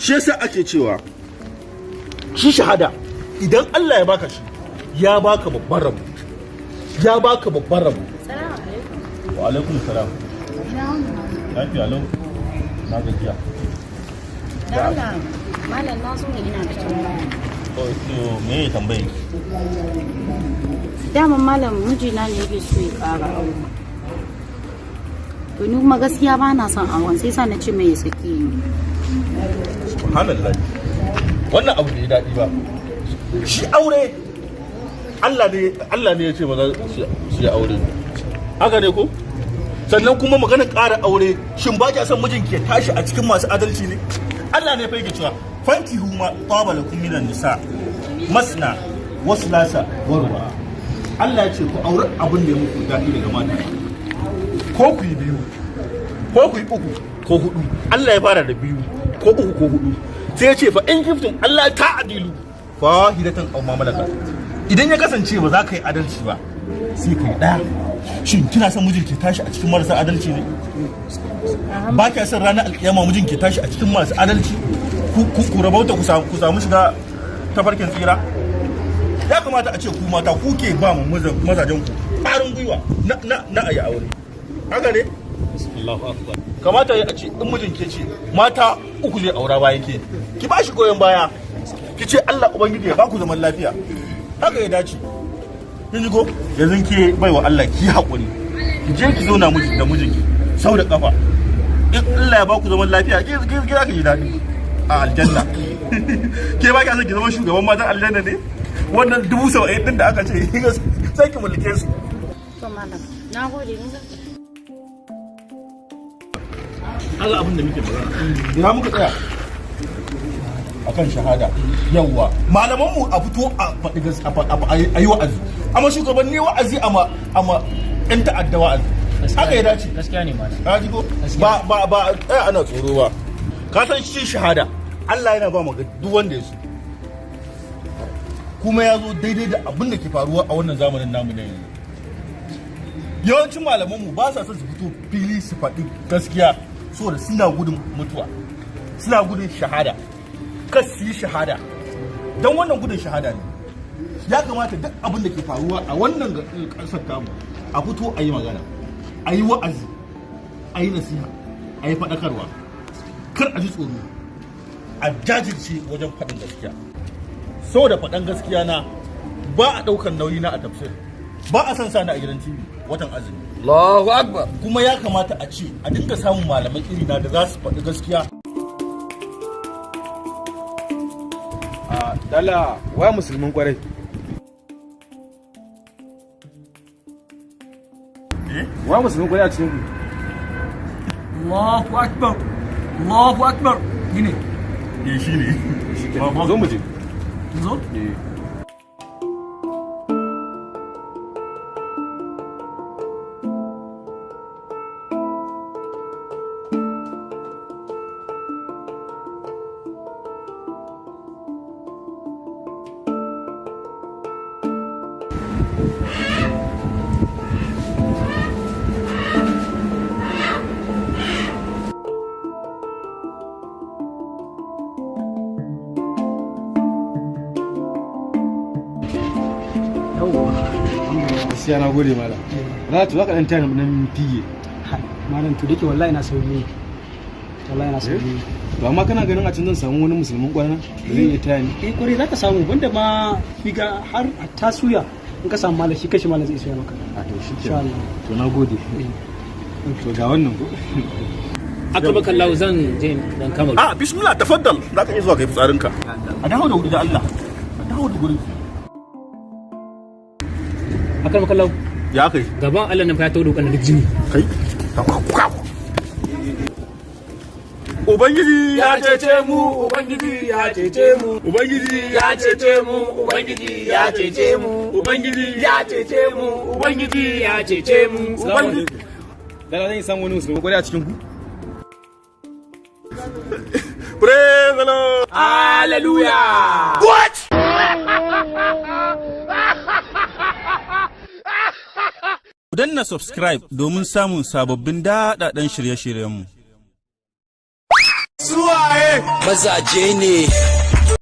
Shi yasa ake cewa shi shahada, idan Allah ya baka shi, ya baka babban rabo, ya baka babban rabo. Salamu alaikum. Wa alaikum salam. Ina wuni? Lafiya lau, na gajiya. Da Allah, malam, na zo ne ina da tambaya. To, me ya tambaye? Daman malam, mijina ne yake so ya ƙara aure. To ni kuma gaskiya ba na son auren, sai sa na ce mai ya saki ni. Subhanallah, wannan abu bai daɗi ba. Shi aure Allah ne, Allah ne ya ce maza su yi aure, haka ne ko? Sannan kuma maganar ƙara aure, shin ba kya son mijinki ya tashi a cikin masu adalci ne? Allah ne fa yake cewa fankihu ma taba lakum minan nisa masna wa thulatha wa ruba. Allah ya ce ku aure abin da ya muku daɗi daga mata, ko ku yi biyu, ko ku yi uku, ko hudu. Allah ya fara da biyu ko uku ko hudu, sai ya ce fa in khiftum alla ta'dilu fawahidatan aw ma malakat. Idan ya kasance ba za ka yi adalci ba, sai ka yi ɗaya. Shin kina son mijin ke tashi a cikin marasa adalci ne? Ba kya son ranar alkiyama mijin ke tashi a cikin masu adalci, ku rabauta, ku samu shiga tafarkin tsira? Ya kamata a ce ku mata ku ke ba mu mazajen ku ƙwarin gwiwa na ayi aure, haka ne? Allahu akbar. Kamata ya ce in mijin ke ce mata uku zai aura bayan ke, ki ba shi goyon baya, ki ce Allah ubangiji ya baku zaman lafiya. Haka ya dace, kin ji ko? Yanzu ke baiwa Allah, ki haƙuri, ki je ki zauna miji da mijinki sau da kafa. In Allah ya baku zaman lafiya, ke za ki ji daɗi a aljanna. Ke ba ki son ki zama shugaban matan aljanna ne? Wannan 70,000 din da aka ce, sai ki mulke su. To malam, na gode, ni zan tafi. Haka abin da muke magana, ina muka tsaya akan shahada. Yawwa, malaman mu a fito a faɗi a yi wa'azi, amma shugabanni wa'azi, amma yan ta'adda wa'azi, haka ya dace. Gaskiya ne, malam. Ka ji ko? Ba ba ba tsaya ana tsoro ba. Ka san shi shahada Allah yana ba mu ga duk wanda ya so, kuma ya zo daidai da abin da ke faruwa a wannan zamanin namu na yanzu. Yawancin malamanmu ba sa son su fito fili su faɗi gaskiya saboda suna gudun mutuwa, suna gudun shahada, kas su yi shahada. Don wannan gudun shahada ne. Ya kamata duk abin da ke faruwa a wannan ƙasar tamu a fito a yi magana, a yi wa'azi, a yi nasiha, a yi faɗakarwa. Kar a ji tsoro, a jajirce wajen faɗin gaskiya. Saboda faɗan gaskiya na ba a ɗaukar nauyi na a tafsir, ba a son sani a gidan TV watan azumi. Allahu akbar. Kuma ya kamata a ce a dinga samun malamai iri na da za su faɗi gaskiya. A dala wa musulmin kwarai? Eh? Wa musulmin kwarai a cikin ku? Allahu akbar, Allahu akbar. Ni ne. Eh, shi ne. Zo mu je. Zo. Eh. Gaskiya na gode, malam. Na to zaka dan tayar nan fige. Malam, to dake wallahi na sauri ne, wallahi na sauri ne. To amma kana ganin a can zan samu wani musulmin kwarai da zai iya taya ni? Eh, kwarai zaka samu, banda ma figa, har ta suya in ka samu malam, shi kashi malam zai suya maka. A to shi Insha Allah. To na gode. To ga wannan ko? Aka lau, zan je dan kama. A bismillah, tafaddal, za ka iya zuwa kai fitsarinka. A dawo da wuri da Allah, a dawo da wuri. Aka lau. Ya kai? Gaban Allah nan fa ya tawo kan duk jini. Kai. Ubangiji ya cece mu, Ubangiji ya cece mu, Ubangiji ya cece mu, Ubangiji ya cece mu, Ubangiji ya cece mu, Ubangiji ya cece mu, Ubangiji. Dala zan iya samu wani musulmin kwarai a cikin ku? Praise the Lord. Hallelujah. What? Ku danna subscribe domin samun sababbin daɗaɗɗen shirye-shiryenmu. Suwa. Mazaje ne.